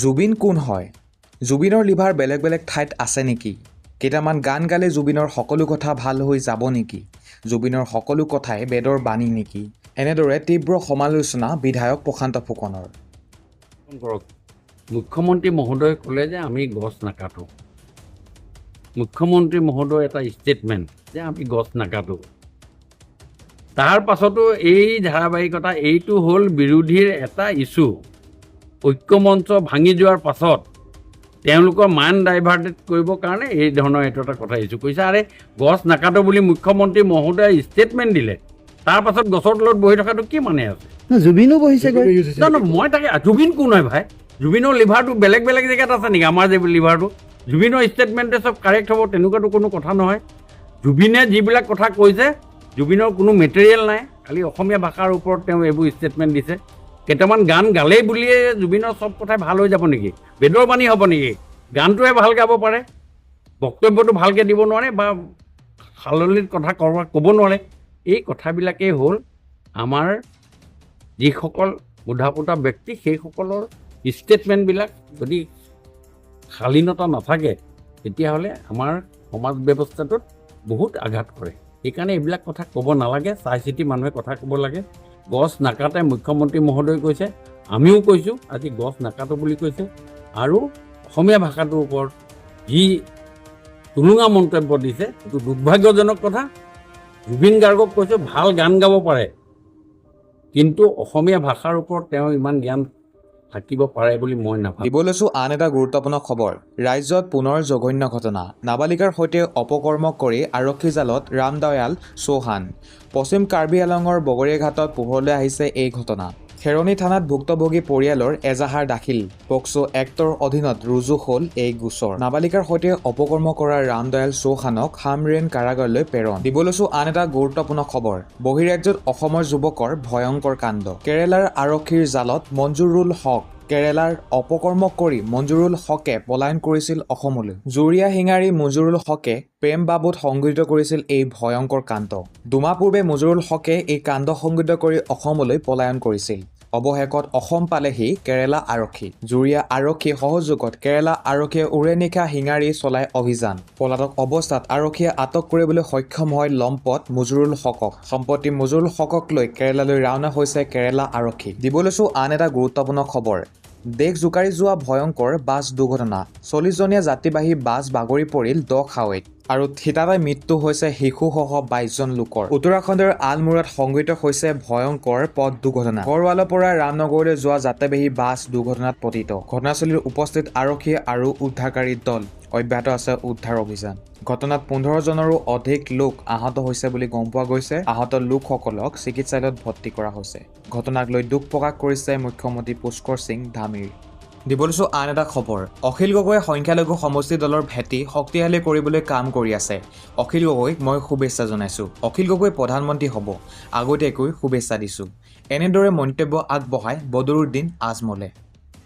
জুবিন কোন হয়? জুবিনৰ লিভাৰ বেলেগ বেলেগ ঠাইত আছে নেকি? কেইটামান গান গালে জুবিনৰ সকলো কথা ভাল হৈ যাব নেকি? জুবিনৰ সকলো কথাই বেদৰ বাণী নেকি? এনেদৰে তীব্ৰ সমালোচনা বিধায়ক প্ৰশান্ত ফুকনৰ। কৰক। মুখ্যমন্ত্ৰী মহোদয়ে ক'লে যে আমি গছ নাকাটো। মুখ্যমন্ত্ৰী মহোদয় এটা ষ্টেটমেণ্ট যে আমি গছ নাকাটো, তাৰ পাছতো এই ধাৰাবাহিকতা। এইটো হ'ল বিৰোধীৰ এটা ইছ্যু। ঐক্যমঞ্চ ভাঙি যোৱাৰ পাছত তেওঁলোকৰ মাইণ্ড ডাইভাৰ্টেড কৰিবৰ কাৰণে এই ধৰণৰ এইটো এটা কথা ইছ্যু কৰিছে। আৰে, গছ নাকাটো বুলি মুখ্যমন্ত্ৰী মহোদয়ে ষ্টেটমেণ্ট দিলে, তাৰ পাছত গছৰ তলত বহি থকাটো কি মানে আছে? জুবিনো বহিছেগৈ। নহয় নহয়, মই তাকে, জুবিন কোন হয় ভাই? জুবিনৰ লিভাৰটো বেলেগ বেলেগ জেগাত আছে নেকি? আমাৰ যে লিভাৰটো, জুবিনৰ ষ্টেটমেণ্টে চব কাৰেক্ট হ'ব, তেনেকুৱাতো কোনো কথা নহয়। জুবিনে যিবিলাক কথা কৈছে, জুবিনৰ কোনো মেটেৰিয়েল নাই। খালি অসমীয়া ভাষাৰ ওপৰত তেওঁ এইবোৰ ষ্টেটমেণ্ট দিছে। কেইটামান গান গালেই বুলিয়ে জুবিনৰ চব কথাই ভাল হৈ যাব নেকি? বেদৰ বাণী হ'ব নেকি? গানটোহে ভাল গাব পাৰে, বক্তব্যটো ভালকৈ দিব নোৱাৰে বা সাললিত কথা ক'ব নোৱাৰে। এই কথাবিলাকেই হ'ল আমাৰ যিসকল সোধা-পোতা ব্যক্তি, সেইসকলৰ ষ্টেটমেণ্টবিলাক যদি শালীনতা নাথাকে, তেতিয়াহ'লে আমাৰ সমাজ ব্যৱস্থাটোত বহুত আঘাত কৰে। সেইকাৰণে এইবিলাক কথা ক'ব নালাগে। চাই চিতি মানুহে কথা ক'ব লাগে। গছ নাকাটে মুখ্যমন্ত্ৰী মহোদয়ে কৈছে, আমিও কৈছোঁ, আজি গছ নাকাটো বুলি কৈছে। আৰু অসমীয়া ভাষাটোৰ ওপৰত যি টুলুঙা মন্তব্য দিছে, সেইটো দুৰ্ভাগ্যজনক কথা। জুবিন গাৰ্গক কৈছোঁ, ভাল গান গাব পাৰে, কিন্তু অসমীয়া ভাষাৰ ওপৰত তেওঁ ইমান জ্ঞান থাকিব পাৰে বুলি মই নাভাবোঁ। দিব লৈছোঁ আন এটা গুৰুত্বপূৰ্ণ খবৰ। ৰাজ্যত পুনৰ জঘন্য ঘটনা। নাবালিকাৰ সৈতে অপকৰ্ম কৰি আৰক্ষী জালত ৰামদয়াল চৌহান। পশ্চিম কাৰ্বি আলঙৰ বগৰীঘাটত পোহৰলৈ আহিছে এই ঘটনা। খেৰণি থানাত ভুক্তভোগী পৰিয়ালৰ এজাহাৰ দাখিল। পক্সো এক্টৰ অধীনত ৰুজু হ'ল এই গোচৰ। নাবালিকাৰ সৈতে অপকৰ্ম কৰা ৰামদয়াল চৌহানক হামৰেণ কাৰাগাৰলৈ প্ৰেৰণ। দিব লৈছোঁ আন এটা গুৰুত্বপূৰ্ণ খবৰ। বহিৰাজ্যত অসমৰ যুৱকৰ ভয়ংকৰ কাণ্ড। কেৰালাৰ আৰক্ষীৰ জালত মঞ্জুৰুল হক। কেৰালাৰ অপকৰ্ম কৰি মঞ্জুৰুল হকে পলায়ন কৰিছিল অসমলৈ। জুৰীয়া শিঙাৰী মঞ্জুৰুল হকে প্ৰেম বাবুত সংঘটিত কৰিছিল এই ভয়ংকৰ কাণ্ড। 2 মাহ পূৰ্বে মঞ্জুৰুল হকে এই কাণ্ড সংঘটিত কৰি অসমলৈ পলায়ন কৰিছিল। অৱশেষত অসম পালেহি কেৰালা আৰক্ষী। জুৰীয়া আৰক্ষীৰ সহযোগত কেৰালা আৰক্ষীয়ে ওৰে নিশা শিঙাৰী চলাই অভিযান। পলাতক অৱস্থাত আৰক্ষীয়ে আটক কৰিবলৈ সক্ষম হয় লম্পট মঞ্জুৰুল হকক। সম্প্ৰতি মঞ্জুৰুল হকক লৈ কেৰালালৈ ৰাওনা হৈছে কেৰালা আৰক্ষী। দিব লৈছোঁ আন এটা গুৰুত্বপূৰ্ণ খবৰ। দেশ জোকাৰি যোৱা ভয়ংকৰ বাছ দুৰ্ঘটনা। 40জনীয়া যাত্ৰীবাহী বাছ বাগৰি পৰিল দ খাৱৈত আৰু থিতাতে মৃত্যু হৈছে শিশুসহ 22জন লোকৰ। উত্তৰাখণ্ডৰ আলমোৰাত সংঘটিত হৈছে ভয়ংকৰ পথ দুৰ্ঘটনা। গড়ৱালৰ পৰা ৰামনগৰলৈ যোৱা যাত্ৰীবাহী বাছ দুৰ্ঘটনাত পতিত। ঘটনাস্থলীত উপস্থিত আৰক্ষী আৰু উদ্ধাৰকাৰী দল। অব্যাহত আছে উদ্ধাৰ অভিযান। ঘটনাত 15জনৰো অধিক লোক আহত হৈছে বুলি গম পোৱা গৈছে। আহত লোকসকলক চিকিৎসালয়ত ভৰ্তি কৰা হৈছে। ঘটনাক লৈ দুখ প্ৰকাশ কৰিছে মুখ্যমন্ত্ৰী পুষ্কৰ সিং ধামীৰ। দিব লৈছোঁ আন এটা খবৰ। অখিল গগৈয়ে সংখ্যালঘু সমষ্টি দলৰ ভেটি শক্তিশালী কৰিবলৈ কাম কৰি আছে। অখিল গগৈক মই শুভেচ্ছা জনাইছোঁ। অখিল গগৈ প্ৰধানমন্ত্ৰী হ'ব, আগতীয়াকৈ শুভেচ্ছা দিছোঁ। এনেদৰে মন্তব্য আগবঢ়ায় বদৰুদ্দিন আজমলে।